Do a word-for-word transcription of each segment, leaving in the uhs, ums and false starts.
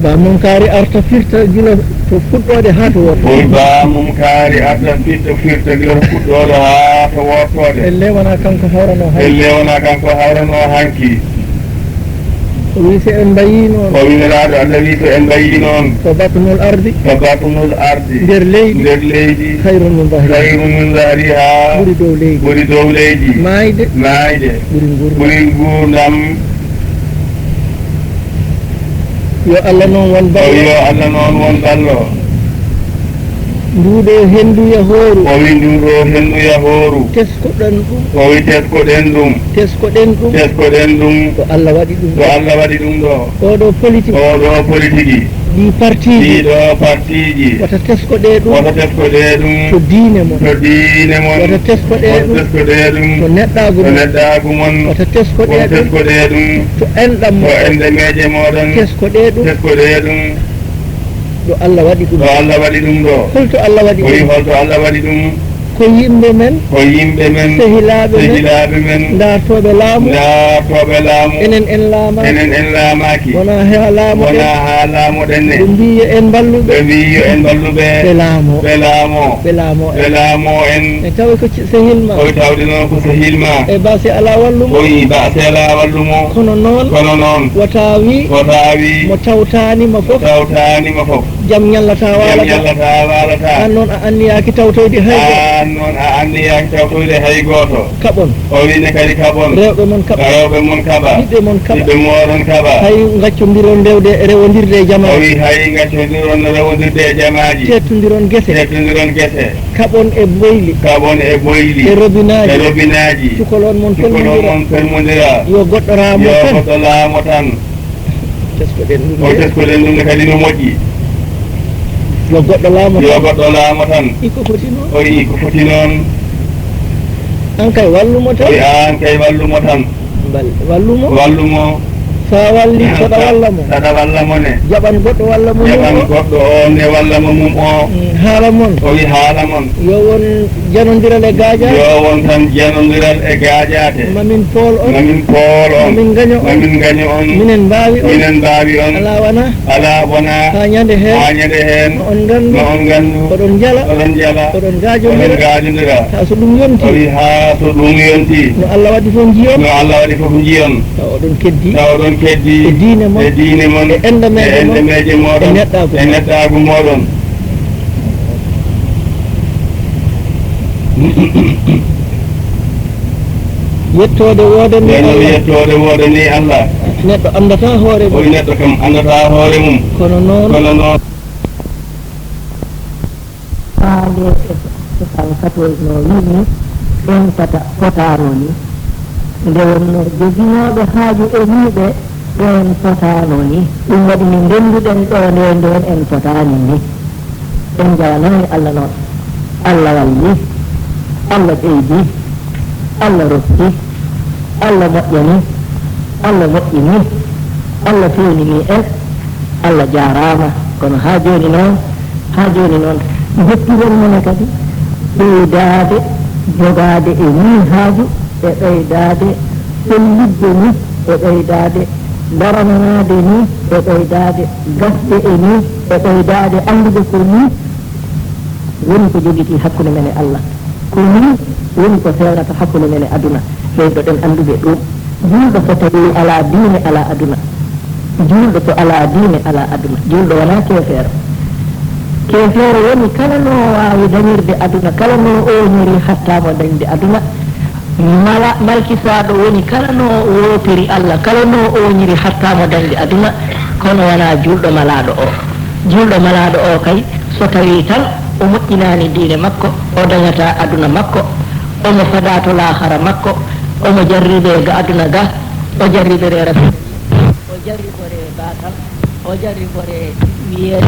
Ba Mum Kaari arta firta gila to fuɗɗoode haa to worto. Ɓooy Ba Mum Kaari arta firta, firta gila to fuɗɗoode haa to wortoode. Elle wonaa kanko hawranoo hay. Elle wonaa kanko hawranoo hanki. O wii so en mbayii noon. O wii Nelaaɗo Allah wii so en mbayii noon. Ko batnul ardi. Ko batnul ardi. Nder leydi. Nder leydi. Khayrun min zahriha. Khayrun min zahriha. Ɓuri dow leydi. Ɓuri dow leydi. Maayde. Maayde. Ɓuri nguurndam. Ɓuri nguurndam. Yo Allah noon won ballo. O yo Allah noon won ballo. Nduuɗo henndu yahooru. O wi nduuɗo henndu yahooru. Teskoɗen ɗum. O wi teskoɗen ɗum. Teskoɗen ɗum. Teskoɗen ɗum. Ko Allah waɗi ɗum. Ko Allah waɗi ɗum ɗo. Oɗo politique. Oɗo politique. Ɗi partiiji. Ɗiɗo partiiji. Wata teskoɗe ɗum. Wata teskoɗe ɗum. To diine mon. To diine mon. Wata teskoɗe ɗum. Wata teskoɗe ɗum. To neɗɗaagu mon. To neɗɗaagu mon. Wata teskoɗe ɗum. Wata teskoɗe ɗum. To enɗam mon. To enɗameeje mooɗon. Teskoɗe ɗum. Teskoɗe ɗum. Ɗo Allah waɗi ɗum. Ɗo Allah waɗi ɗum ɗo. Holto Allah waɗi ɗum? O wi holto Allah waɗi ɗum? Ko yimɓe men. Ko yimɓe men. Sehilaaɓe men. Sehilaaɓe men. Ndaartooɓe laamu. Ndaartooɓe laamu. Enen en laamaaki. Enen en laamaaki. Wonaa haa laamoɗen. Wonaa haa laamoɗen ne. Ɓe mbii yo en mballu ɓe. Ɓe mbii yo en mballu ɓe. Ɓe laamoo. Ɓe laamoo. Ɓe laamoo en. Ɓe laamoo en. E tawi ko ci-, sehil ma. O wi tawde noon ko sehil ma. E ba si alaa wallu mo. O wi ba si alaa wallu mo. Kono noon. Kono noon. Wota wi. Wota wi. Mo tawtaani ma fof. Mo tawtaani ma fof. Jam ñallata, jam waalata. Ñallata, waalata. Aan noon a anniyaaki tawtoyde hay gooto. Aan noon a anniyaaki tawtoyde hay gooto. Kaɓon. O wi ne kadi kaɓon. Rewɓe mon kaɓa. Rewɓe mon kaɓa. Ɓiɓɓe mon kaɓa. Ɓiɓɓe mooɗon kaɓa. Hay ngaccondiron rewde, rewondirde e jamaaji. O wi hay ngaccondiron rewondirde e jamaaji. Teettondiron gese. Teettondiron gese. Kaɓon e boyli. Kaɓon e boyli. E robinaaji. E robinaaji. Cukalon mon. Cukalon felmondira. Mon felmondira. Yo goɗɗo laamo tan. Yo goɗɗo laamo tan. Teskoɗen ɗum. O nde. Teskoɗen ɗum nde kadi no moƴƴi. Yo goɗɗo laamo tan. Yo goɗɗo laamo tan. Iko foti noon. O wi ko foti noon. Aan kay wallu mo tan. O wi aan kay wallu mo tan. Mbal-, wallu mo. Wallu mo. So a walli, saɗa walla mo. Saɗa walla mo ne. Jaɓan goɗɗo walla mo mum o. Jaɓan goɗɗo o ne walla mo mum o. Mm, haala mon. O wi haala mon. Yo won janondiral e gaajaate. Yo won tan janondiral e gaajaate. Ma min pool on. Ma min pool on. Ma min ngaño on. Ma min ngaño on. Minen mbaawi on. Minen mbaawi on. Alaa wonaa. Alaa wonaa. Haa ñande heen. Haa ñande heen. Ma on nganndu. Ma on nganndu. Oɗon njala. Oɗon njala. Oɗon ngaajondira. Oɗon ngaajondira. Haa so ɗum yonti. O wi haa so ɗum yonti. No Allah waɗi fof njiyon. No Allah waɗi fof njiyon. Tawa oɗon keddi. Tawa oɗon keddi. E diine mon. E diine mon. E enɗameeje mon. E enɗameeje mooɗon. E neɗɗaagu. E neɗɗaagu mooɗon. Yettoode woodanii Allah. Yettoode woodanii Allah. Neɗɗo anndataa hoore mum. O wi neɗɗo kam anndataa hoore mum. Kono noon. Kono noon. Faale e soixante-quatorze no wiyi ni, en pota-, potaano ni. Nde wonnoo joginooɓe haaju e wiiɓe, ɓeen potaano ni. Ɗum waɗi nde ndennduɗen ɗo nde, ndeen en potaani ni. En njawanaani Allah noon. Allah walli, Allah ɓeydi, Allah rokki, Allah moƴƴani, Allah moƴƴini, Allah feewnini en, Allah jaaraama. Kono haa jooni noon, haa jooni noon, njottiren mone kadi ɓeydaade jogaade e nii haaju, e ɓeydaade sellitde nii, e ɓeydaade darananaade nii, e ɓeydaade gasde e nii, e ɓeydaade anndude ko nii woni ko jogitii hakkunde men e Allah. Ko nii woni ko feewnata hakkunde men e aduna. Ɓeydoɗen anndude ɗum. Juulɗo so tawii alaa diine, alaa aduna. Juulɗo so alaa diine, alaa aduna. Juulɗo wonaa keefeero. Keefeero woni kala no waawi dañirde aduna, kala no ooñiri hattaama dañde aduna. Mala-, malkisaaɗo woni kala no woopiri Allah, kala no ooñiri hattaama dañde aduna, kono wonaa juulɗo malaaɗo o. Juulɗo malaaɗo o kay, so tawii tan o moƴƴinaani diine makko, o dañataa aduna makko, omo fadaa to laahara makko, omo jarribee ga aduna ga, o jarribiree Rasuulu, o jarriboree baatal, o jarriboree wiyeede.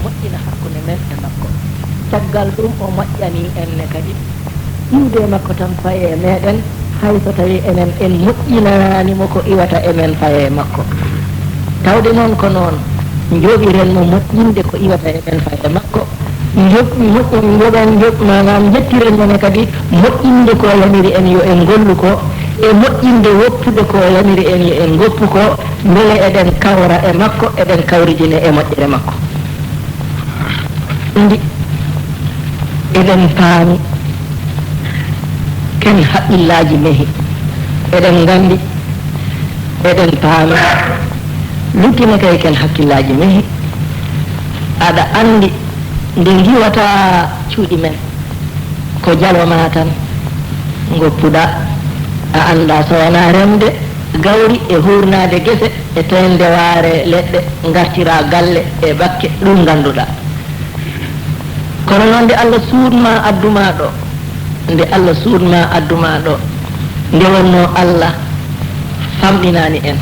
Moƴƴina hakkunde men e makko. Caggal ɗum, o moƴƴanii en ne kadi. Iwde e makko tan faye e meɗen, hay so tawii enen en moƴƴinaani mo ko iwata e men faye e makko. Tawde noon ko noon, njoɓiren mo moƴƴinde ko iwata e men faye e makko. Njoɓ-, moƴƴin, njoɓen, njoɓ-, maanaam, njettiren mo ne kadi moƴƴinde ko yamiri en yo en ngollu ko, e moƴƴinde woppude ko o yamiri en yo en ngoppu ko, mbele eɗen kawra e makko, eɗen kawridine e moƴƴere makko. Ndi eɗen paami, ken haqqillaaji mehi, eɗen nganndi, eɗen paami, luttine kay ken hakkillaaji mehi, aɗa anndi nde ngiwata cuuɗi men. Ko jalo ma tan ngoppuɗa, a annda so wona remde gawri e huurnaade gese e teeŋde waare leɗɗe, ngartira galle e bakke, ɗum ngannduɗa. Kono noon nde Allah suuɗ ma addu ma ɗo, nde Allah suuɗ ma addu ma ɗo, nde wonno Allah famɗinaani en,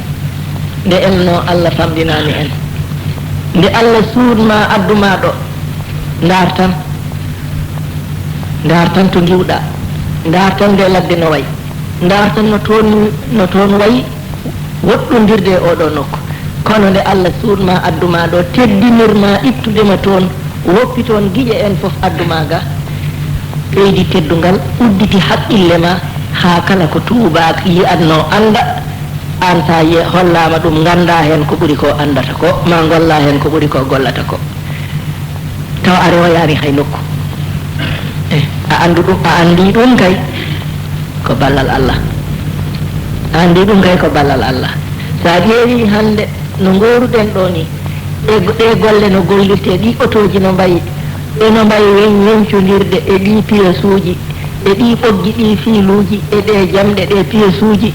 nde elno Allah famɗinaani en, nde Allah suuɗ ma addu ma ɗo, ndaar tan. Ndaar tan to ngiwɗa, ndaar tan nde ladde no wayi, ndaar tan no toon, no toon wayi woɗɗondirde e oɗo nokku. Kono nde Allah suuɗ ma addu ma ɗo, teddinir ma ittude ma toon, woppi toon giƴe en fof addu ma ga, ɓeydi teddungal, udditi haqqille ma haa kala ko tuubaak yi'atno annda, aan sa ye-, hollaama ɗum ngannda heen ko ɓuri ko anndata ko, ma ngolla heen ko ɓuri ko gollata ko. Tawa a rewoyaani hay nokku. Eh, a anndu ɗum, a anndi ɗum kay ko ballal Allah. A anndi ɗum kay ko ballal Allah. So a ƴeewi hannde no ngooruɗen ɗo ni, ɗe, ɗe golle no gollirte, ɗi otooji no mbayi, ɗe no mbayi weñ weñcondirde e ɗi piyesuuji, e ɗi ɓoggi, ɗi fiiluuji, e ɗe jamɗe, ɗe piyesuuji.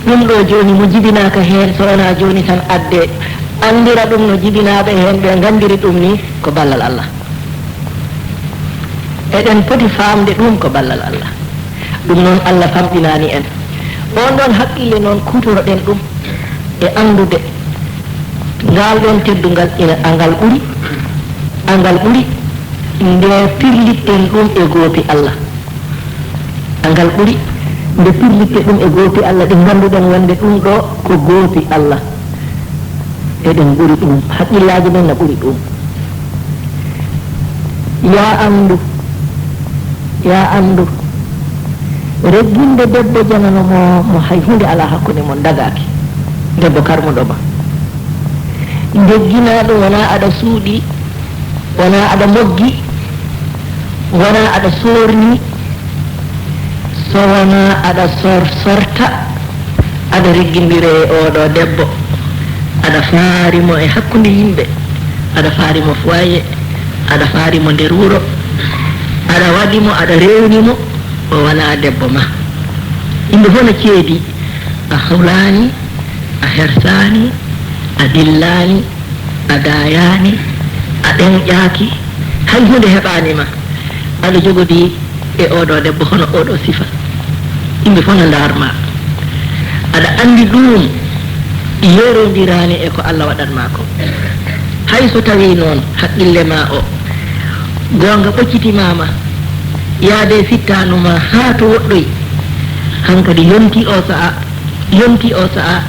Ɗum ɗo jooni mo jibinaaka heen, so wonaa jooni tan adde, anndira ɗum no jibinaaɓe heen ɓe nganndiri ɗum ni, ko ballal Allah. Eɗen poti faamde ɗum ko ballal Allah. Ɗum noon Allah famɗinaani en. Oon ɗoon haqqille noon kuutoroɗen ɗum e anndude ngaal ɗoon teddungal ina angal ɓuri, angal ɓuri nde pirlitten ɗum e goopi Allah. Angal ɓuri nde pirlitte ɗum e goopi Allah ɗi ngannduɗen wonde ɗum ɗo ko goopi Allah. Eɗen ɓuri ɗum, haqqillaaji men na ɓuri ɗum. Yaa anndu, yaa anndu, regginde debbo janano mo, mo hay huunde alaa hakkunde mon, dagaaki. Debbo karmuɗo ma. Ndegginaa ɗum, wonaa aɗa suuɗi, wonaa aɗa moggi, wonaa aɗa soorni, so wonaa aɗa sor-, sorta, aɗa reggindire e oɗo debbo, aɗa faari mo e hakkunde yimɓe, aɗa faari mo foyer, aɗa faari mo nder wuro, aɗa waɗi mo, aɗa rewni mo, o wonaa debbo ma. Yimɓe fof no ceedi, a hawlaani, a hersaani, a dillaani, a daayaani, a ɗenƴaaki, hay huunde heɓaani ma. Aɗa jogodii e oɗo debbo hono oɗo sifa. Yimɓe fof no ndaar ma. Aɗa anndi ɗum yerondiraani e ko Allah waɗat ma ko. Hay so tawii noon haqqille ma o, goonga ɓoccitimaa ma, yaade fittaanu ma haa to woɗɗoyi. Hankadi yonti o sa'a, yonti o sa'a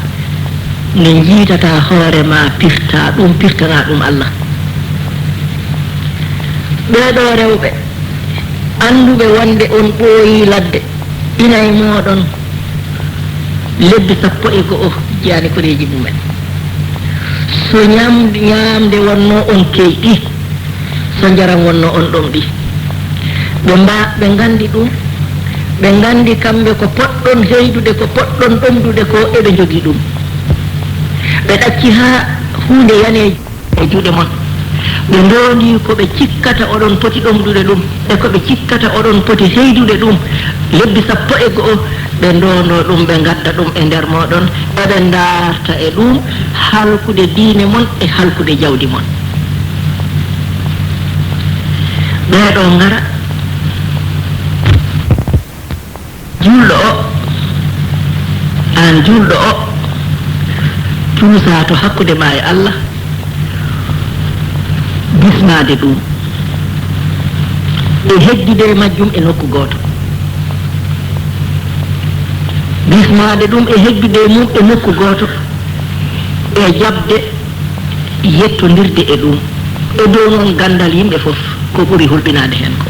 nde njiitata hoore ma pirta ɗum, pirtana ɗum Allah. Ɓee ɗoo rewɓe annduɓe wonde on ɓooyi ladde, ina e mooɗon lebbi sappo e go'o jiyani koreeji mumen. So ñaam-, ñaamde wonno on keyɗi, so njaram wonno on ɗomɗi. Ɓe mba-, ɓe nganndi ɗum, ɓe nganndi kamɓe ko poɗɗon heydude, ko poɗɗon ɗomɗude ko, eɓe njogii ɗum. Ɓe ɗacci haa huunde yani e juuɗe mon. Ɓe ndoondi ko ɓe cikkata oɗon poti ɗomɗude ɗum, e ko ɓe cikkata oɗon poti heydude ɗum. Lebbi sappo e go'o, ɓe ndoondo ɗum, ɓe ngadda ɗum e nder mooɗon, eɓe ndaarta e ɗum halkude diine mon e halkude jawdi mon. Ɓee ɗoo ngara, juulɗo o, aan juulɗo o, cuusaa to hakkunde ma e Allah, bismaade ɗum e heddude e majjum e nokku gooto. Bismaade ɗum e heddude e mum e nokku gooto, e jaɓde yettondirde e ɗum. E dow noon ganndal yimɓe fof, ko ɓuri hulɓinaade heen ko,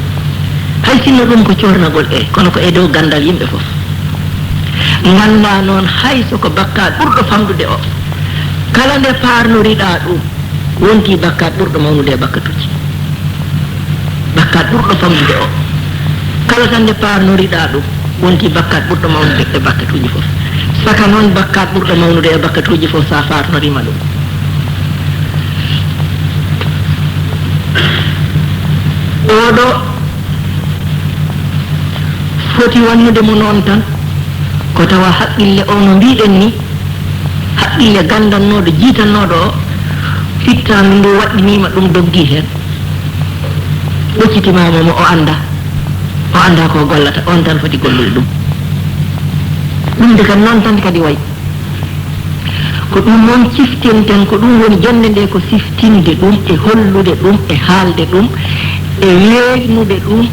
hay sinno ɗum ko coornagol e, kono ko e dow ganndal yimɓe fof. Nganndaa noon hay so ko bakkaat ɓurɗo famɗude o, kala nde paarnoriɗaa ɗum, wonti bakkaat ɓurɗo mawnude e bakkatuuji. Bakkaat ɓurɗo famɗude o, kala tan nde paarnoriɗaa ɗum, wonti bakkaat ɓurɗo mawnude e bakkatuuji fof. Saka noon, bakkaat ɓurɗo mawnude e bakkatuuji fof, so a faarnoriima ɗum. Oɗo foti wannude mo noon tan, ko tawa haqqille o, no mbiɗen ni, haqqille ganndannooɗo, jiitannooɗo o, fittaandu ndu waɗɗiniima ɗum, doggi heen. Ɓoccitimaama mo, o annda, o annda ko gollata, on tan foti gollude ɗum. Ɗum de kam noon tan kadi wayi. Ko ɗum noon ciftinten, ko ɗum woni jonnde nde, ko siftinde ɗum e hollude ɗum e haalde ɗum e weeɓnude ɗum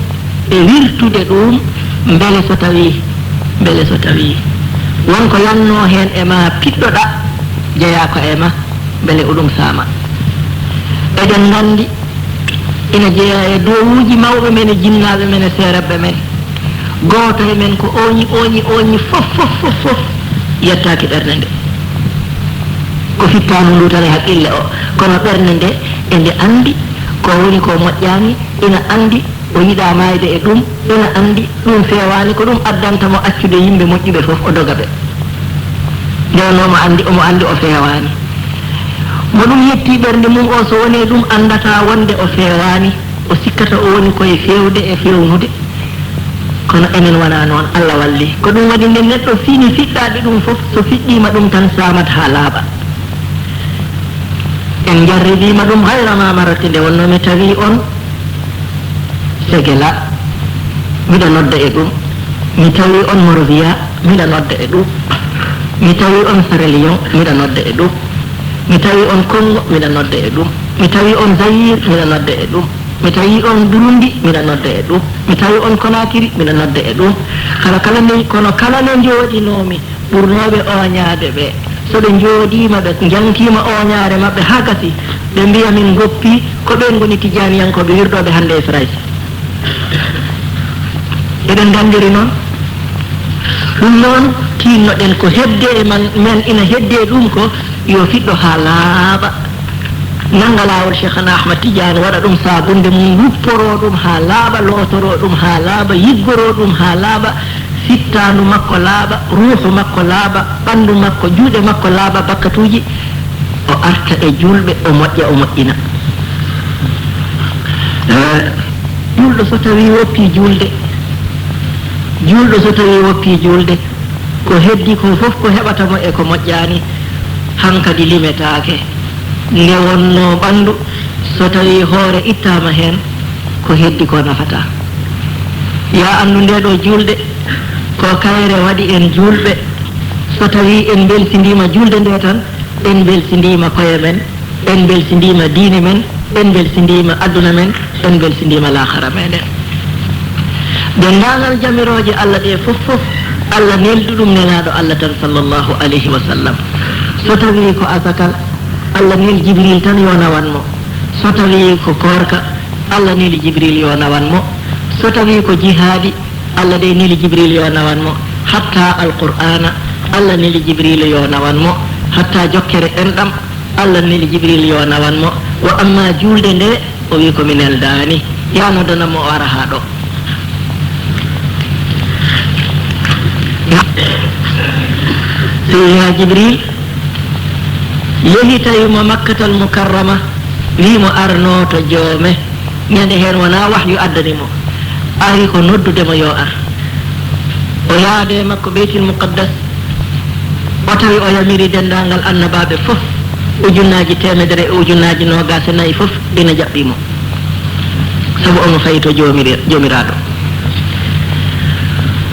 e wirtude ɗum, mbele so tawii, mbele so tawii won ko yannoo heen e ma, piɗɗoɗaa, jeyaa ko e ma, mbele oɗum saama. Eɗen nganndi ina jeyaa e duwawuuji mawɓe men e jinnaaɓe men e seerebɓe men. Gooto e men ko ooñi, ooñi, ooñi, fof, fof, fof, fof yettaaki ɓernde nde. Ko fittaandu ndu tan e haqqille o, kono ɓernde nde ene anndi ko woni ko moƴƴaani, ina anndi o yiɗaa maayde e ɗum, ina anndi ɗum feewaani, ko ɗum addanta mo accude yimɓe moƴƴuɓe fof, o doga ɓe. Nde wonnoo omo anndi, omo anndi o feewaani. Mo ɗum yettii ɓernde mum o, so wonii ɗum, anndataa wonde o feewaani, o sikkata o woni koye feewde e feewnude. Kono enen wonaa noon, Allah walli. Ko ɗum waɗi nde neɗɗo fini fiɗɗaade ɗum fof, so fiɗɗiima ɗum tan saamat haa laaɓa. En njarribiima ɗum gayra ma marrati, nde wonnoo mi tawi on Segela, miɗa nodda e ɗum. Mi tawi on Morovia, miɗa nodda e ɗum. Mi tawi on Sierra Leone, miɗa nodda e ɗum. Mi tawi on Congo, miɗa nodda e ɗum. Mi tawi on Zaïre, miɗa nodda e ɗum. Mi tawi on Burundi, miɗa nodda e ɗum. Mi tawi on Conakry, miɗa nodda e ɗum. Kala, kala nde, kono kala nde njooɗinoomi, ɓurnooɓe ooñaade ɓe, so ɓe njooɗiima, ɓe njantiima ooñaare maɓɓe haa gasi, ɓe mbiya min ngoppii, ko ɓeen ngoni tijaaniyankooɓe wirɗooɓe hannde e Farayse. Eɗen nganndiri noon. Ɗum noon, tiinno-ɗen ko hedde e man, men ina hedde ɗum ko yo fiɗɗo haa laaɓa. Nannga laawol Cheikhana Ahmad Tidiane, waɗa ɗum saabunde mum, wupporoo ɗum haa laaɓa, lootoroo ɗum haa laaɓa, yiggoroo ɗum haa laaɓa, fittaandu makko laaɓa, ruuhu makko laaɓa, ɓanndu makko, juuɗe makko laaɓa, bakkatuuji, o arta e juulɓe, o moƴƴa, o moƴƴina. Eh, juulɗo so tawii woppii juulde, juulɗo so tawii woppii juulde, ko heddi ko fof ko heɓata mo e ko moƴƴaani, hankadi limetaake. Nde wonnoo ɓanndu, so tawii hoore ittaama heen, ko heddi ko nafataa. Yaa anndu, ndee ɗoo juulde ko kayre waɗi en juulɓe. So tawii en mbelsindiima juulde nde tan, en mbelsindiima koye men, en mbelsindiima diine men, en mbelsindiima aduna men, en mbelsindiima laakhara meɗen. Denndaangal jamirooje Allah ɗe fof fof, Allah neldi ɗum Nelaaɗo Allah tan, sallallahu alayhi wa sallam. So tawii ko asakal, Allah neli Jibril tan yo nawan mo. So tawii ko koorka, Allah neli Jibril yo nawan mo. So tawii ko jihaadi, Allah dey neli Jibril yo nawan mo. Hatta Alqur'aana, Allah neli Jibril yo nawan mo. Hatta jokkere enɗam, Allah neli Jibril yo nawan mo. Wa amma juulde nde, o wi ko mi neldaani. Ya noddana mo, o ara haa ɗo. Seydina Jibril yehi tawi mo Makkatal Mukarrama, wi mo arno to joome. Ñande heen wonaa wahyu addani mo, ari ko noddude mo yo ar. O yaade e makko Beytil Muqaddas, o tawi o yamiri denndaangal annabaaɓe fof, ujunnaaji teemedere e ujunnaaji noogaas e nayi fof ina jaɓɓii mo, sabu omo fayi to joomiri-, joomiraaɗo.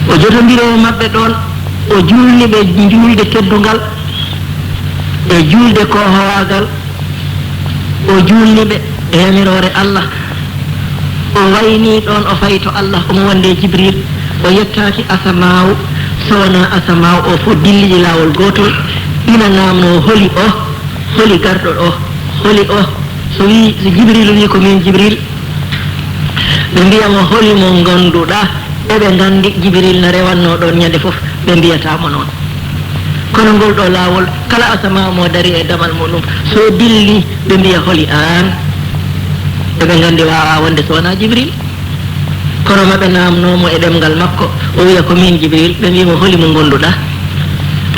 O jotondiri e maɓɓe ɗoon, o juulni ɓe juulde teddungal e juulde koohowaagal, o juulni ɓe e yamiroore Allah. O waynii ɗoon, o fayi to Allah, omo wonde e Jibril. O yettaaki asamaaw, so wonaa asamaaw o fof dillidi laawol gootol, ina naamnoo holi o, holi garɗo ɗo, holi o. So wii, so Jibril wii ko miin Jibril, ɓe mbiya mo, holi mo ngonduɗaa? Eɓe nganndi Jibril na rewannoo ɗoon ñande fof, ɓe mbiyata mo noon. Kono ngol ɗo laawol, kala asamaa mo dari e damal muɗum, so dilli, ɓe mbiya, "Holi aan?" Eɓe nganndi waawaa wonde so wonaa Jibril. Kono maɓe naamnoo mo e ɗemngal makko, o wiya, "Ko miin Jibril." Ɓe mbiya mo, "Holi mo ngonduɗaa?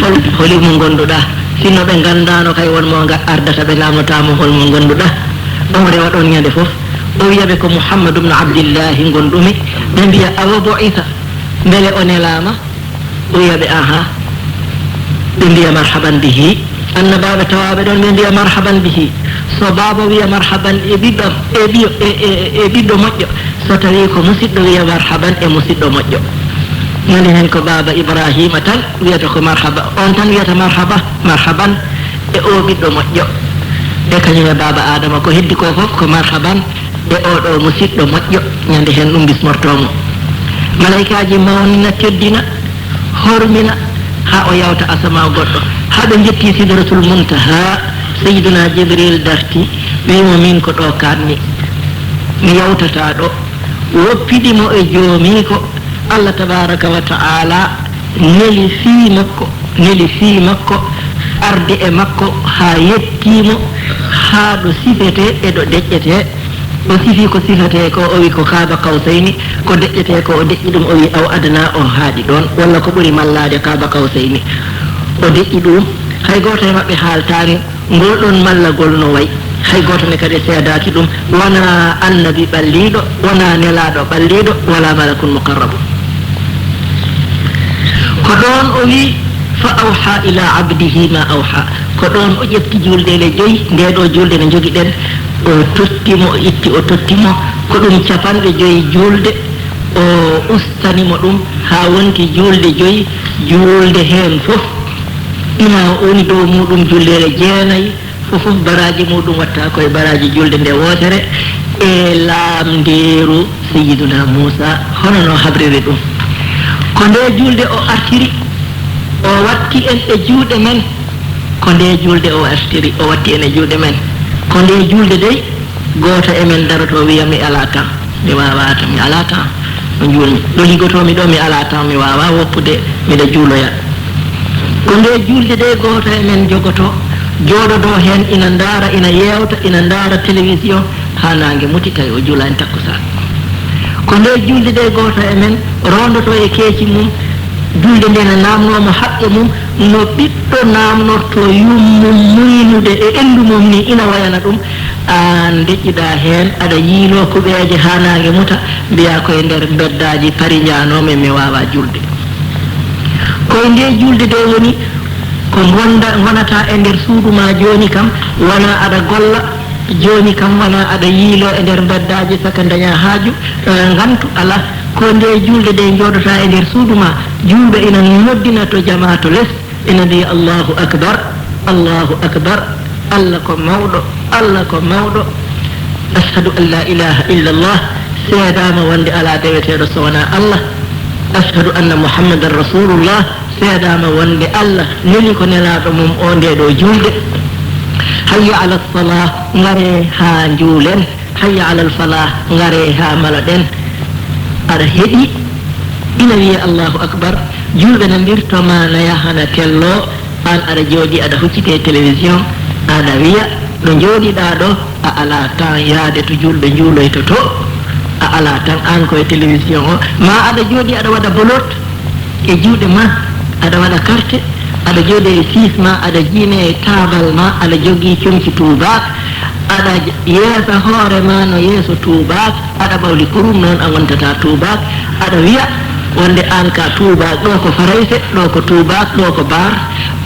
Hol, holi mo ngonduɗaa?" Sinno ɓe nganndaano kay won mo nga ardata, ɓe naamnotaa mo, "Hol mo ngonduɗaa?" O rewa ɗoon ñande fof, o wiya ɓe, "Ko Muhammadu bnu Abdillahi ngonɗumi." Ɓe mbiya, "Awa bu'itha, mbele o nelaama?" O wiya ɓe, "Aha." Ɓe mbiya, "Marhaban bihi." Annabaaɓe tawaaɓe ɗoon, ɓe mbiya, "Marhaban bihi." So baaba wiya, "Marhaban e ɓiɗɗo, e ɓiyo, e, e, e ɓiɗɗo moƴƴo." So tawii ko musiɗɗo wiya, "Marhaban e musiɗɗo moƴƴo." Nani heen ko baaba Ibrahima tan wiyata ko marhaba, on tan wiyata, "Marhaba, marhaban e o ɓiɗɗo moƴƴo." E kañum e baaba Adama, ko heddi ko fof ko marhaban e oɗo musiɗɗo moƴƴo, ñande heen ɗum bismortoo mo. Malaykaaji mawnina, teddina, hormina, haa o yawta asamaa goɗɗo, haa ɓe njetti Sidratul Muntaha. Sayyiduna Jibril darti, wii mo, "Miin ko ɗo kaanmi, mi yawtataa ɗo." Woppidi mo e joomiiko, Allah tabaraka wa ta'ala neli fii makko, neli fii makko, ardi e makko haa yettii mo, haa ɗo sifetee e ɗo deƴƴetee. O sifii ko sifetee ko, o wi ko Kaaba Kawsayni, ko deƴƴetee ko, o deƴƴi ɗum, o wi aw adana, o haaɗi ɗoon, walla ko ɓuri mallaade Kaaba Kawsayni. O deƴƴi ɗum, hay gooto e maɓɓe haaltaani ngol ɗoon mallagol no wayi. Hay gooto ne kadi seedaaki ɗum, wonaa annabi ɓalliiɗo, wonaa nelaaɗo ɓalliiɗo, wala malakun muqarrabu. Ko ɗoon o wi, "Fa awha ila abdihi ma awha." Ko ɗoon o ƴefti juulɗe ɗe joyi, nde ɗo juulde no njogiɗen, o totti mo, o itti, o totti mo. Ko ɗum capanɗe joyi juulde, o ustani mo ɗum haa wonti juulde joyi, juulde heen fof ina woni dow muɗum juldeere jeenayi, fof fof baraaji muɗum watta koye baraaji julde nde wootere e laamndeeru Sayyiduna Muusa, hono no habriri ɗum. Ko nde julde o artiri, o watti en e juuɗe men. Ko nde julde o artiri, o watti en e juuɗe men. Ko nde julde dey, gooto e men daroto wiya, "Mi alaa temps, mi waawaa temps, mi alaa temps." No njuulmi, ɗo ligotoomi ɗo, mi alaa temps, mi waawaa woppude, miɗa juuloya. Ko nde julde de gooto e men jogoto, jooɗodo heen, ina ndaara, ina yeewta, ina ndaara télévision haa naange muti, tawi o juulaani takkusaan. Ko nde julde de gooto e men roondoto e keeci mum, julde nde na naamnoo mo haqqe mum, no ɓiɗɗo naamnorto yummum muynude e enndu mum ni, ina wayana ɗum. Aan ndeƴƴiɗaa heen, aɗa yiiloo kuɓeeje haa naange muta, mbiyaa ko e nder mbeddaaji Pari njaanoomi, mi waawaa juulde. Ko e nde juulde de woni ko ngonda, ngonata e nder suudu ma jooni kam, wonaa aɗa golla, jooni kam wonaa aɗa yiiloo e nder mbeddaaji saka ndañaa haaju, eh, ngantu, alaa. Ko nde juulde de njooɗotaa e nder suudu ma, juulɓe ina noddina to jamaa to les, ina mbiya, "Allahu akbar, Allahu akbar, Allah ko mawɗo, Allah ko mawɗo." Ashhadu an la ilaha illa Allah, seedaama wonde alaa deweteeɗo so wonaa Allah. Ashhadu anna Muhammadan Rasulullah, seedaama wonde Allah neli ko nelaaɗo mum o nde ɗo juulde. Hayya ala salah, ngare haa njuulen. Hayya alal falah, ngare haa mbaloɗen. Aɗa heɗi, ina wiya, "Allahu akbar." Juulɓe na mbirto ma, na yaha na tello, aan aɗa jooɗi, aɗa hucciti e télévision, aɗa wiya, ɗo njooɗiɗaa ɗo, a alaa temps yaade to juulɓe njuuloyto to, a alaa temps aan ko e télévision o, ma aɗa jooɗi aɗa waɗa bolot e juuɗe ma, aɗa waɗa carte, aɗa jooɗi e siis ma, aɗa jiime e taabal ma, aɗa jogii comci tuubaak, aɗa j-, yeesa hoore ma no yeeso tuubaak, aɗa ɓawli kurum, noon a wontata tuubaak, aɗa wiya wonde aan ka tuubaak, ɗo ko farayse, ɗo ko tuubaak, ɗo ko baar,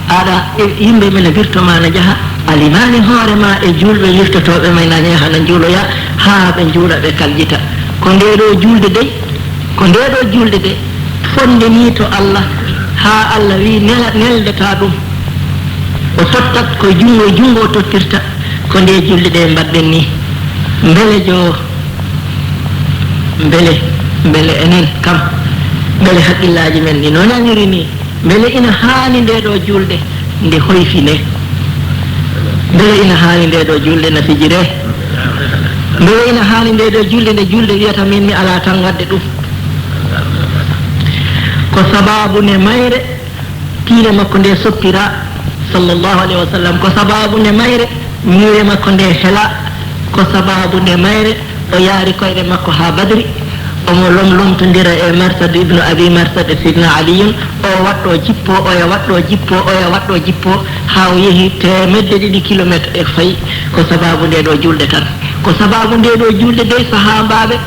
aɗa, e, yimɓe mene mbirto ma na njaha, a limaani hoore ma e juulɓe wirtotooɓe ma na njaha na njuuloya, haa ɓe njuula ɓe kaljita. Ko nde ɗo juulde dey, ko nde ɗo juulde de, fonde ni to Allah, haa Allah wi nela-, neldata ɗum. O tottat ko junngo, junngo o tottirta, ko nde julde ɗe mbaɗɗen ni. Mbele jo, mbele, mbele enen kam, mbele haqqillaaji men ɗi no naniri ni, mbele ina haani nde ɗo julde nde hoyfine? Mbele ina haani nde ɗo julde na fijire? Mbele ina haani nde ɗo julde, nde julde wiyata min mi alaa tan waɗde ɗum? Ko sabaabu nde mayre tiinde makko nde soppira, sallallahu alayhi wa sallam. Ko sabaabu nde mayre ñiire makko nde hela. Ko sabaabu nde mayre o yaari koyɗe makko haa Badri. Omo lomlomtondira e Marsad ibnu Abi Marsad e Sidna Aliyun. O waɗɗo jippo, oya waɗɗo jippo, oya waɗɗo jippo, haa o yehi teemedde ɗiɗi kilomeeter e fayi. Ko sabaabu nde ɗo juulde tan. Ko sabaabu nde ɗo juulde dey, sahaabaaɓe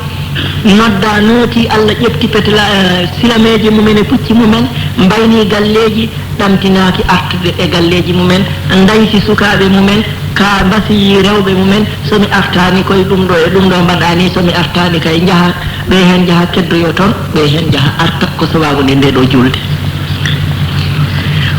nodda, nooti, Allah ƴefti petla, eh, silameeji mumen e pucci mumen, mbayni galleeji, ɗamtinaaki artude e galleeji mumen, ndaysi sukaaɓe mumen, ka mbasi rewɓe mumen, so mi artaani koye ɗum ɗo e ɗum ɗo mbaɗaa ni, so mi artaani kay njaha, ɓe heen njaha keddoyo toon, ɓe heen njaha arta, ko sabaabu nde nde ɗo juulde.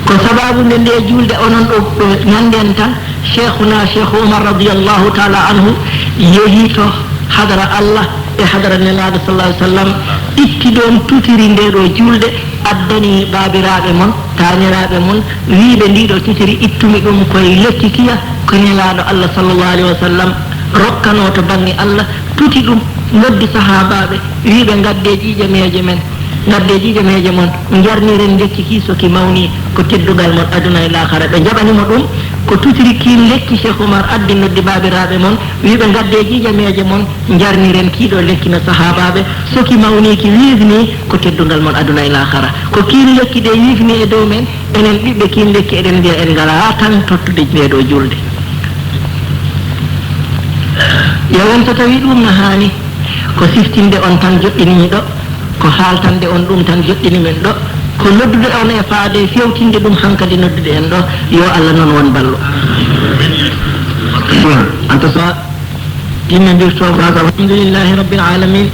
Ko sabaabu nde nde juulde onon ɗo, ɗo ñanden tan, Cheikhuna Cheikh Umar radiyallahu taala anhu yehi to hadara Allah e hadara Nelaaɗo sallallahu alaihi wasallam, itti ɗoon tutiri nde ɗo juulde, addani baabiraaɓe mon, taaniraaɓe mon, wiiɓe ndiɗo tutiri ittumi ɗum koye lekki kiya ko Nelaaɗo Allah sallallahu alaihi wasallam rokkanoo to bannge Allah, tuti ɗum, noddi sahaabaaɓe, wiiɓe ngadde ƴiiƴameeje men. Ngadde ƴiiƴameeje mon, njarniren lekki ki so ki mawni, ko teddungal mon aduna e laakhara. Ɓe njaɓani mo ɗum, ko tutiri kiin lekki Cheikh Oumar addi noddi baabiraaɓe mon, wi ɓe ngadde ƴiiƴameeje mon, njarniren kii ɗo lekki no sahaabaaɓe, so ki mawni ki wiifni, ko teddungal mon aduna e laakhara. Ko kiin lekki de wiifni e dow men, enen ɓiɓɓe kiin lekki eɗen mbiya en ngalaa tan tottude nde ɗo juulde. Yo won so tawi ɗum no haani, ko siftinde on tan joɗɗiniiɗo, ko haaltande on ɗum tan joɗɗini men ɗo, ko noddude on e faade fewtinde ɗum hankadi noddude en ɗo, yo Allah noon won ballo. Anta sa timmindirto baga alhamdulillahi rabbil alamin.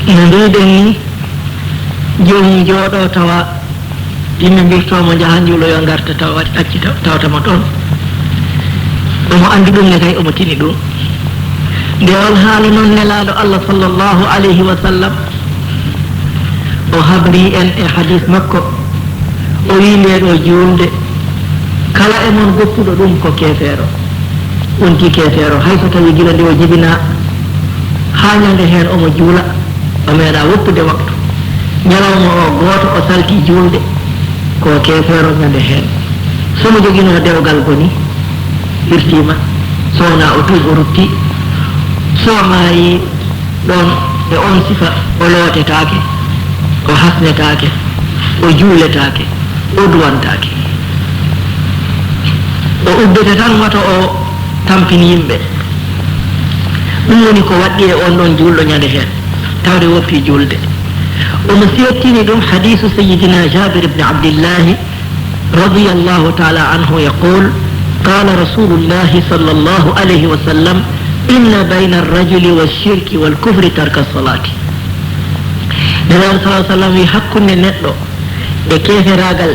No mbiɗen ni, joomum jooɗo tawa yimɓe mbirtoo mo, njaha njuuloyo ngarta tawa acci taw-, tawata mo toon. Omo anndi ɗum ne kay, omo tini ɗum. Nde on haala noon Nelaaɗo Allah sallallahu alayhi wa sallam, o habri en e hadis makko, o wii nde ɗo juulde, kala e mon goppuɗo ɗum ko keefeero. Wonti keefeero, hay so tawi gila nde o jibinaa haa ñande heen omo juula, o meeɗaa woppude waktu. Ñalawma o gooto o salti juulde, ko keefeero ñande heen. So mo joginoo dewgal boni, hirtiima, so wonaa o tuub o rutti, so maayi, ɗoon e oon sifa o lootetaake, o hasnetaake, o juuletaake, o duwantaake. O uddete tan wata o tampin yimɓe. Ɗum woni ko waɗɗi e oon ɗoon juulɗo ñande heen, tawde woppi juulde. Omo seettini ɗum hadiisu Sayyidina Jaabir ibn Abdillahi, رضي الله تعالى عنه يقول: قال رسول الله صلى الله عليه وسلم: إن بين الرجل والشرك والكفر ترك الصلاة. Nelaaɗo sallallahu alaihi wasallam wi, hakkunde neɗɗo e keeferaagal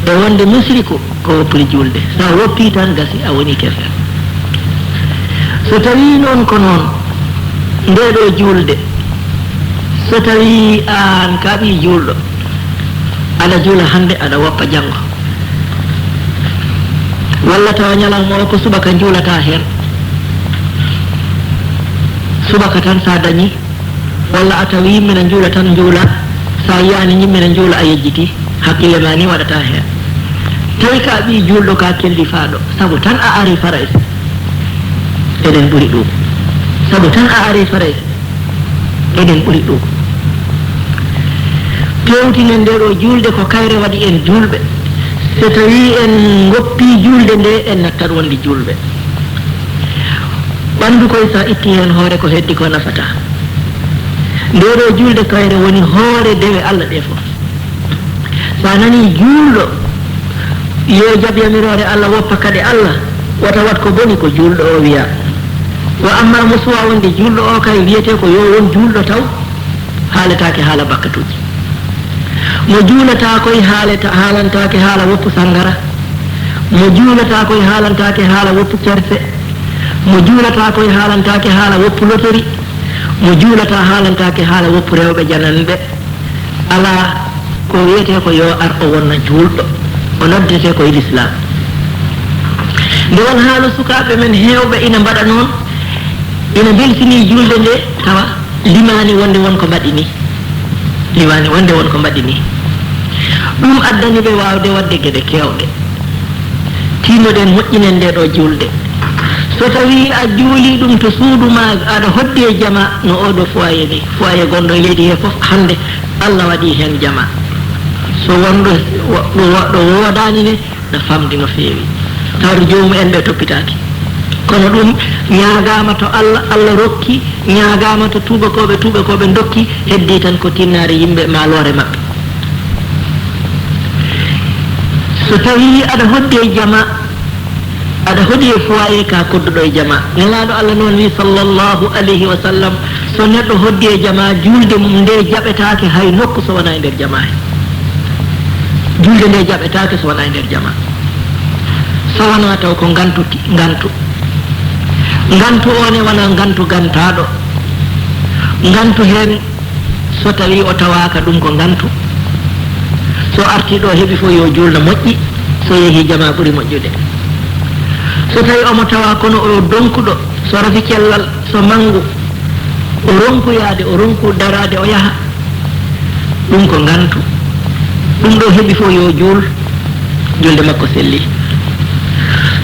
e wonde musriku ko woppude juulde. So a woppii tan gasi, a woni keefeero. So tawii noon ko noon, nde ɗo juulde, so tawii aan ka ɓii juulɗo, aɗa juula hannde, aɗa woppa janngo. Walla tawa ñalawma o ko subaka njuulataa heen. Subaka tan so a dañii, walla a tawi yimɓe na njuula tan njuula, so a yiyaani yimɓe na njuula a yejjiti, hakkille ma ni waɗata heen. Tawi ka ɓii juulɗo, ka kellifaaɗo, sabu tan a ari Farayse, eɗen ɓuri ɗum. Sabu tan a ari Farayse, eɗen ɓuri ɗum. Pewtinen nde ɗo juulde, ko kayre waɗi en juulɓe. So tawi en ngoppii juulde nde, en nattat wonde juulɓe. Ɓanndu koy, so a itti heen hoore, ko heddi ko nafata. Nde ɗo juulde kayre woni hoore dewe Allah ɗe fof. So a nanii juulɗo, yo jab yamiroore Allah, woppa kaɗe Allah, wata waɗ ko boni, ko juulɗo o wiya. Wa amma mo suwaa wonde juulɗo o kay, wiyetee ko yo won juulɗo taw, haaletaake haala bakkatuuji. Mo juulataa koy haaleta-, haalantaake haala woppu sanngara. Mo juulataa koy haalantaake haala woppu kerse. Mo juulataa koy haalantaake haala woppu lotori. Mo juulataa haalantaake haala woppu rewɓe jananɓe. Alaa, ko wiyetee ko yo ar o wonna juulɗo, o noddetee ko e Lislaam. Nde won haala sukaaɓe men heewɓe ina mbaɗa noon, ina mbelsinii juulde nde, tawa limaani wonde won ko mbaɗi nii. Liwaani wonde won ko mbaɗi nii. Ɗum addani ɓe waawde waɗde geɗe keewɗe. Tinnoɗen moƴƴinen ndee ɗoo juulde. So tawii a juulii ɗum to suudu maa, aɗa hoddi e jama no oo ɗoo foyer nii. Foyer gonɗo e leydi hee fof hannde, Alla waɗii heen jama. So wonɗo wo-, ɗo wo-, ɗo woodaani ne, na famɗi no feewi. Tawde joomum en ɓe toppitaaki. Kono ɗum ñaagaama to Alla, Alla rokki, ñaagaama to tuubakooɓe, tuubakooɓe ndokki, heddii tan ko tinnaare yimɓe maa loore maɓɓe. So tawii aɗa hoddi e jama, aɗa hoɗi e foyer ka kodduɗo e jama. Nelaaɗo Alla noon wi, sallallahu alayhi wa sallam, so neɗɗo hoddi e jama, juulde mum nde jaɓetaake hay nokku so wonaa e nder jama he. Juulde nde jaɓetaake so wonaa e nder jama. So wonaa taw ko ngantu ki-, ngantu. Ngantu o ne wonaa ngantu gantaaɗo. Ngantu heen so tawii o tawaaka, ɗum ko ngantu. So artii ɗo heɓi fof yo juul no moƴƴi, so yehii jama ɓuri moƴƴude. So tawii omo tawaa kono o donkuɗo, so rafi cellal, so manngu, o ronku yahde, o ronku daraade, o yaha. Ɗum ko ngantu. Ɗum ɗo heɓi fof yo juul, juulde makko selli.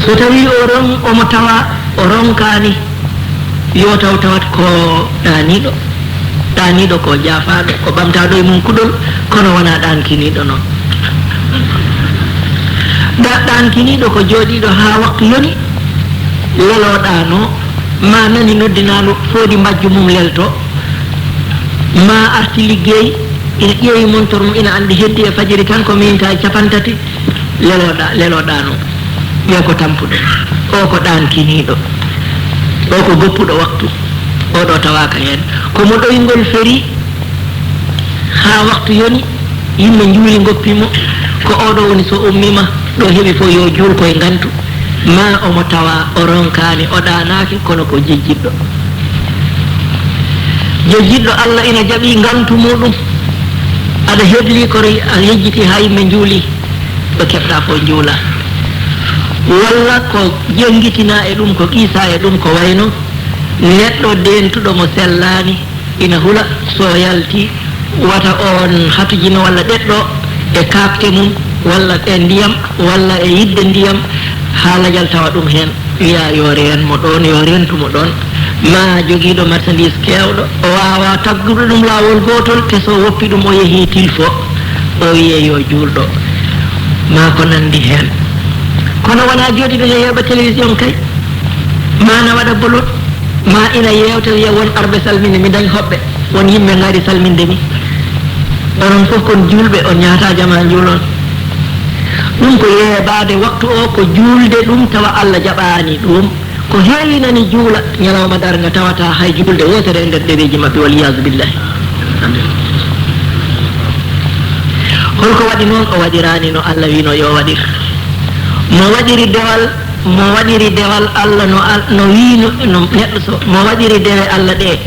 So tawii o ron-, omo tawa o ronkaani, yo taw tawat ko ɗaaniiɗo. Ɗaaniiɗo ko jaafaaɗo, ko ɓamtaaɗo e mum kuɗol, kono wonaa ɗaankiniiɗo noon. Ɗa-, ɗaankiniiɗo ko jooɗiiɗo haa waktu yoni, leloo ɗaanoo, ma nani noddinaandu, foodi mbajju mum lelto, ma arti liggey, ina ƴeewi montor mum, ina anndi heddi e fajiri tan ko minitaaji capantati, leloo ɗa-, leloo ɗaanoo. Ɓe ko tampuɗo, o ko ɗaankiniiɗo, o ko goppuɗo waktu, o ɗo tawaaka heen. Ko mo ɗoyngol feri haa waktu yoni, yimɓe njuuli ngoppi mo, ko o ɗo woni so ummima, ɗo heɓi fof yo juul koye ngantu. Ma omo tawa o ronkaani, o ɗaanaaki, kono ko jejjitɗo. Jejjitɗo Alla ina jaɓi ngantu muɗum. Aɗa hedli ko re-, a yejjiti haa yimɓe njuuli, ɗo keɓɗa fof njuula. Walla ko jenngitina e ɗum, ko qiisa e ɗum, ko wayno neɗɗo dentuɗo mo sellaani, ina hula, so yalti, wata oon hatujino walla ɗeɗɗo e kaakte mum, walla e ndiyam, walla e yiɗde ndiyam, haa lajal tawa ɗum heen, wiya yo reen mo ɗoon, yo reentu mo ɗoon. Ma jogiiɗo marchandise keewɗo, o waawa taggude ɗum laawol gootol, te so woppi ɗum, o yehii tilfo, o wiye yo juulɗo, ma ko nanndi heen. Kono wonaa jooɗiiɗo yo heɓa télévision kay, ma na waɗa bolol. Ma ina yeewta, wiya won arɓe salminde, mi dañ hoɓɓe, won yimɓe ngari salminde mi. Onon fof kon juulɓe, on ñaata jama njuulon. Ɗum ko yeebaade waktu o, ko juulde ɗum tawa Alla jaɓaani ɗum. Ko heewi nani juula ñalawma darnga tawata hay juulde wootere e nder ɗereeji maɓɓe, wal iyaazu billahi. Holko waɗi noon? O waɗiraani no Alla wiino yo waɗir. Mo waɗiri dewal Mo waɗiri dewal Alla no Al-, no wiino, no neɗɗo so, mo waɗiri dewe Alla ɗe,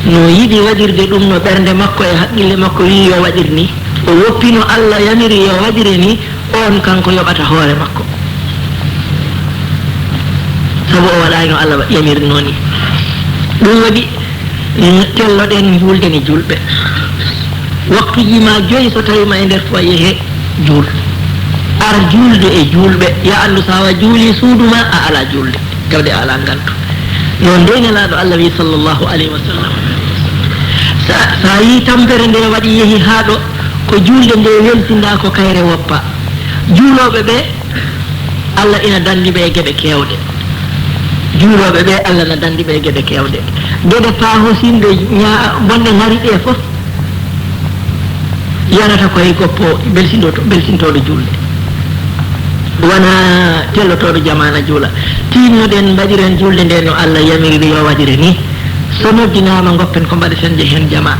no yiɗi waɗirde ɗum no ɓernde makko e haqqille makko wiyi yo waɗir ni. O woppi no Alla yamiri yo waɗire ni, oon kanko yoɓata hoore makko. Sabu o waɗaani no Alla yamirnoo ni. Ɗum waɗi, mm, telloɗen njuulde ni juulɓe. Waktuuji ma joyi, so tawii ma e nder foyer he, juul. Ar juulde e juulɓe. Ya anndu, so a juulii suudu ma, a alaa juulde. Tawde a alaa ngantu. Noon dey Nelaaɗo Alla wi, sallallahu alayhi wa sallam, sa, sa yii tampere nde waɗi yehi haa ɗo, ko juulde nde welsinda, ko kayre woppa. Juulooɓe ɓe, Alla ina danndi ɓe e geɗe keewɗe. Juulooɓe ɓe, Alla na danndi ɓe e geɗe keewɗe. Geɗe paahosinɗe ña-, bonɗe ŋari ɗe fof, yanata koye goppo belsintooɗo, belsintooɗo juulde. Wona tellotooɗo jamaana juula. Tinnoɗen, mbaɗiren juulde nde no Alla yamiri yo waɗire ni. So noddinaama, ngoppen ko mbaɗeten, njehen jama.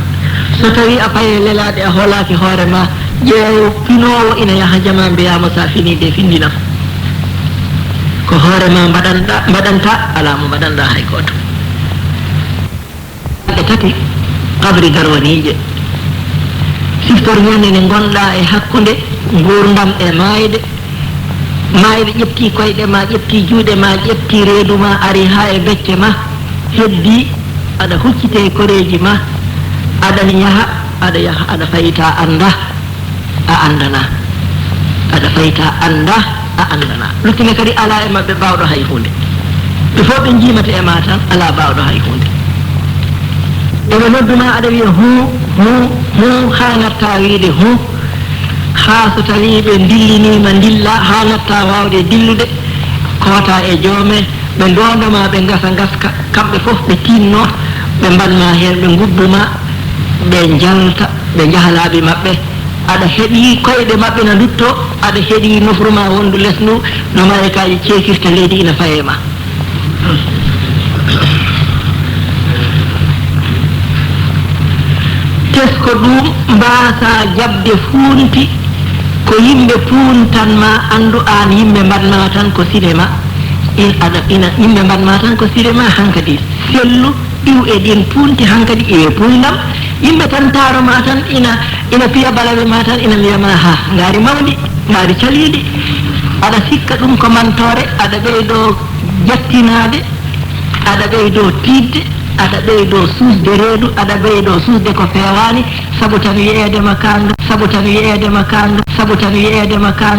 So tawii a paye lelaaɗe, a hoolaaki hoore ma, ƴeew pinoowo ina yaha jama, mbiyaa mo, so a finii de, findinam. Ko hoore ma mbaɗanɗa, mbaɗanta, alaa mo mbaɗanɗa hay gooto. Balɗe tati, qabri garwaniije. Siftor ñande nde ngonɗa e hakkunde nguurndam e maayde. Maayde ƴefti koyɗe ma, ƴefti juuɗe ma, ƴefti reedu ma, ari haa e becce ma. Heddi, aɗa huccite e koreeji ma, aɗa yaha, Aɗa yaha, aɗa fayta, annda, a anndana. Aɗa fayta, annda, a anndana. Luttine kadi alaa e maɓɓe baawɗo hay huunde. Ɓe fof ɓe njiimata e ma tan, alaa baawɗo hay huunde. Ɓe nodduma, aɗa wiya huu, huu, huu, haa ngatta wiide huu. Haa so tawii ɓe ndilliniima, ndilla, haa ngatta waawde dillude, koota e joome, ɓe ndoondoma, ɓe ngasa ngaska, kamɓe fof ɓe tiinno, ɓe mbaɗma heen, ɓe ngubbuma, ɓe njalta, ɓe njaha laabi maɓɓe. Aɗa heɗii koyɗe maɓɓe na ndutto, aɗa heɗii nofru ma wondu les ndu, no malaykaaji ceekirta leydi ina faye ma. Tesko ɗum, mbaasa jaɓde fuunti ko yimɓe puuntan ma, anndu aan yimɓe mbaɗma tan ko cinéma. In aɗa, ina, yimɓe mbaɗma tan ko cinéma hankadi. Sellu, iw e ɗin puunti hankadi, iwe puundam. Yimɓe tan taaro ma tan, ina, ina piya balaɓe ma tan, ina mbiya ma, "Ha, ngaari mawndi, ngaari caliindi." Aɗa sikka ɗum ko mantoore, aɗa ɓeydo jattinaade, aɗa ɓeydo tiiɗde, aɗa ɓeydo suusde reedu, aɗa ɓeydo suusde ko feewaani, sabu tan wiyeede ma kaanga, sabu tan wiyeede ma kaanga, sabu tan wiyeede ma kaanga.